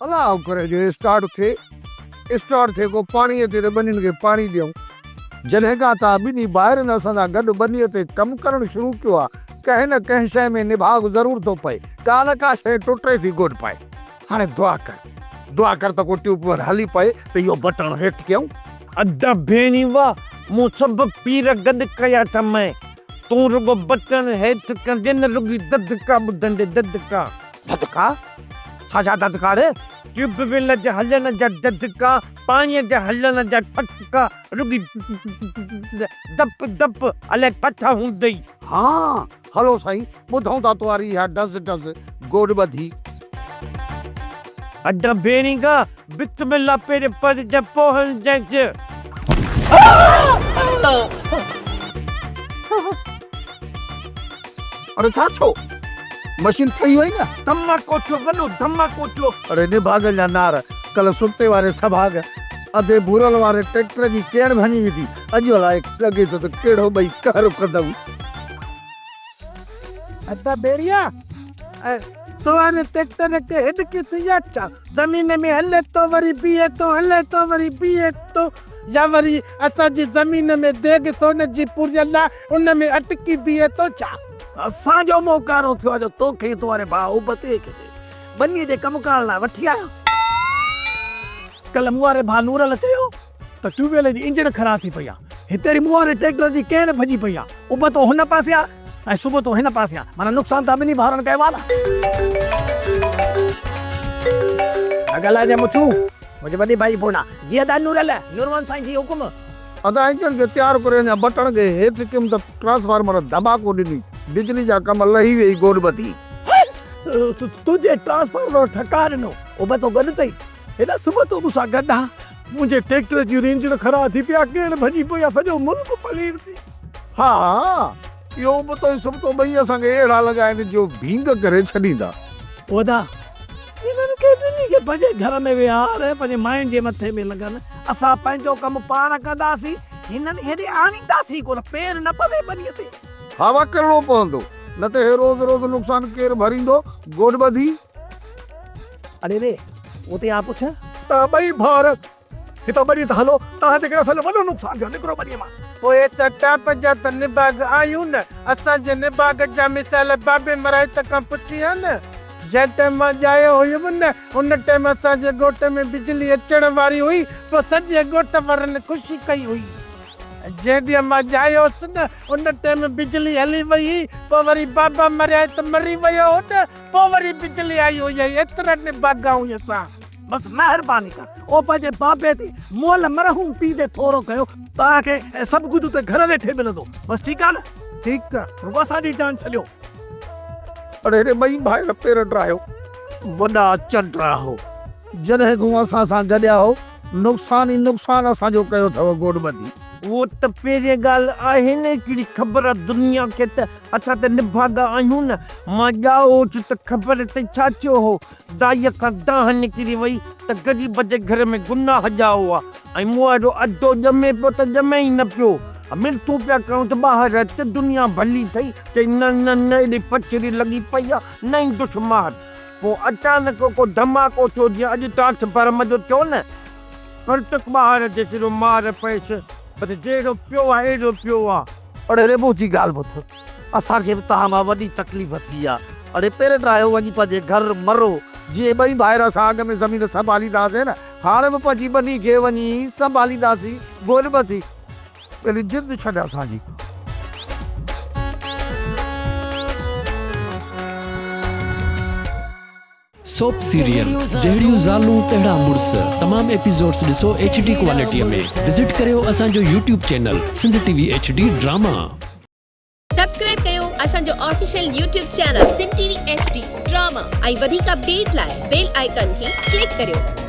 الله ڪري جو اسٽارٽ ٿئي، اسٽارٽ ٿئي ڪو پاڻي اچي ته ٻنين کي پاڻي ڏيون. جڏهن کان توهان ٻنهي ڀائرن اسان سان گڏ ٻنيء تي ڪم ڪرڻ شروع ڪيو آ، ڪنهن نه ڪنهن شيء ۾ نڀاڳ ضرور ٿو پئي، ڪا نه ڪا شيء ٽٽي ٿي گوڏ پائي. هاڻي دعا ڪر، دعا ڪر ته ڪو ٽيوب ويل هلي پئي ته اهو بٽڻ هيٺ ڪيون. ادا ڀيڻي واهه، مون سڀ پير گڏ ڪيا اٿمئي، تون رڳو بٽڻ هيٺ ڪندين نه رڳي دڌڪا ٻڌندين، دڌڪا. ڌڌڪا؟ ڇا جا ڌڌڪا ڙي؟ ٽيوب ويل جا هلڻ جا ڌڌڪا، پاڻيء جا هلڻ جا ٺٽڪا، رڳي دپ دپ الائي ڪٿان هوندئي. ها هلو سائين ٻڌون ٿا توهاري اها ڊز ڊز گوڏ ٻڌي. ادا ڀيڻيگا بسم الله پهرين پڙهجانء پوء هڻجانء. اڙي ڇا ٿيو؟ مشين ٺهي وئي نه؟ ڌماڪو ٿيو وڏو ڌماڪو ٿيو. اڙي نڀاڳن جا نار، ڪلهه سبتي واري سڀاڳ اڌي ڀورل واري ٽريڪٽر جي ڪيڻ ڀڃي وڌي، اڄ الائي لڳي ٿو ته ڪهڙو ٻئي قهر ڪندؤ. ادا ڀيڙيا، تو واري ٽريڪٽر کي هڏڪي ٿي يا ڇا؟ زمين ۾ هلي ٿو وري بيهي ٿو، هلي ٿو وري بيهي ٿو. يا وري اسان جي زمين ۾ ديڳ سون جي پوريل آ، ان ۾ اٽڪي بيهي ٿو ڇا؟ اسان جو منهن ڪارو ٿيو آ جو توکي ۽ تو واري ڀاء ابتي کي ٻنيء جي ڪم ڪار لاء وٺي آيس. ڪلهه مون واري ڀاء نورل چيو ته ٽيوب ويل جي انجڻ خراب ٿي پئي آ. هتي وري مون واري ٽريڪٽر جي ڪين ڀڄي پئي آ. ابتو هن پاسي آ ۽ سبتو هن پاسي آ. معنيٰ نقصان توهان ٻنهي ڀائرن ڪيو آ نه. نه ڳالهائجانء مٺو. منهنجي وڏي ڀائي جي فون آ. جي ادا نورل، نورمحمد سائين جي حڪم. ادا انجڻ کي تيار ڪري اڃا بٽڻ کي هيٺ ڪيم ته ٽرانسفارمر ڌماڪو ڏني. بجلي جا ڪم لهي ويئي گوڏ ٻڌي. تنهنجي ٽرانسفارمر ٺڪاء ڏنو. ابتو گڏ اٿئي. هيڏا سبتو مون سان گڏ آ. منهنجي ٽريڪٽر جي رينجڻ خراب ٿي پئي آ، ڪيڻ ڀڄي پئي آ، سڄو ملڪ پلير ٿي. ها ها اهو ابتو ۽ سبتو ٻئي اسان کي اهڙا لڳا آهن جو ڀينگ ڪري ڇڏيندا. او ادا، انهن کي ٻنهي کي پنهنجي گهر ۾ ويهار ۽ پنهنجي ماين جي مٿي ۾ لڳن. اسان پنهنجو ڪم پاڻ ڪنداسين، هنن هيڏي آڻينداسين ڪونه، پير نه پوي ٻنيء تي. ها وا ڪرڻو پوندو، نه ته هي روز روز نقصان ڪير ڀريندو، گوڏ ٻڌي. اڙي ري، اتي آ پڇ. توهان ٻئي ڀائر هتان ٻنيء تان هلو، توهان جي ڪري اسان جو وڏو نقصان ٿيو آهي، نڪرو ٻنيء مان. پوء ته ٽاپ جا ته نڀاڳ آهيون نه، اسان جي نڀاڳ جا مثال بابي مرائت کان پڇي ها نه. جنهن ٽيم مان ڄايو هيم نه، ان ٽيم اسان جي ڳوٺ ۾ بجلي اچڻ واري هئي، پوء سڄي ڳوٺ وارن خوشي ڪئي هئي. جنهن ڏينهن مان ڄايو هوس نه، ان ٽيم بجلي هلي وئي هئي، پوء وري بابا مريائي ته مري ويو هو نه، پوء وري بجلي آئي هئي ۽ ايترا نڀاڳا هئي اسان. بس مهرباني ڪر او پنهنجي بابي تي مئل مرحوم پيء تي ٿورو ڪيو. توهان کي سڀ ڪجهه اتي گهر ويٺي ملندو. بس ٺيڪ آ نه؟ ٺيڪ آ. رڳو اسان جي جان ڇڏيو. اڙي هيڏي ٻئي ڀائر پير ڊاهيو. وڏا چنڊ آهو. جڏهن کان اسان سان گڏيا هو، نقصان ئي نقصان اسان جو ڪيو اٿئو گوڏ ٻڌي. اهو ته پهرين ڳالهه آهي نه هڪڙي خبر آ دنيا کي ته اسان ته نڀاڳا آهيون نه. مان ڄائو هوس ته خبر اٿئي ڇا ٿيو هو؟ دائيء کان دانهن نڪري وئي ته غريب جي گهر ۾ گناهه ڄائو آ ۽ مون وارو اڌو ڄمي پيو ته ڄمي ئي نه پيو. منٿون پيا ڪريون ته ٻاهر اچ دنيا ڀلي ٿئي. چئي نه نه نه ايڏي پڇري لڳي پئي آ نه ايندس مار. پوء اچانڪ ڪو ڌماڪو ٿيو جيئن اڄ ٽرانسفارمر جو ٿيو نه. پرتڪ ٻاهر اچي سرو مار پيس پر جهڙو پيو آ اهڙو پيو آ. اڙي ريبو جي ڳالهه ٻڌ. اسان کي به توهان مان وڏي تڪليف ٿي آ. اڙي پيري ڊاهيو وڃي پنهنجي گهر مرو. جيئن ٻئي ڀائر اسان اڳ ۾ زمين سنڀالينداسين نه، هاڻ به پنهنجي ٻني کي وڃي سنڀالينداسين. گوڏ ٻڌي پهرين جند ڇڏ اسان جي. سوپ سيريل جهڙيون زالون تهڙا مڙس تمام ايپيسوڊس ڏسو ايڇ ڊي ڪوالٽي ۾ وزٽ ڪريو اسان جو YouTube channel Sindh T V H D drama. Subscribe ڪيو اسان جو official YouTube channel Sindh T V H D drama ۽ وڌيڪ اپڊيٽ لاء بيل آئيڪان کي ڪلڪ ڪريو.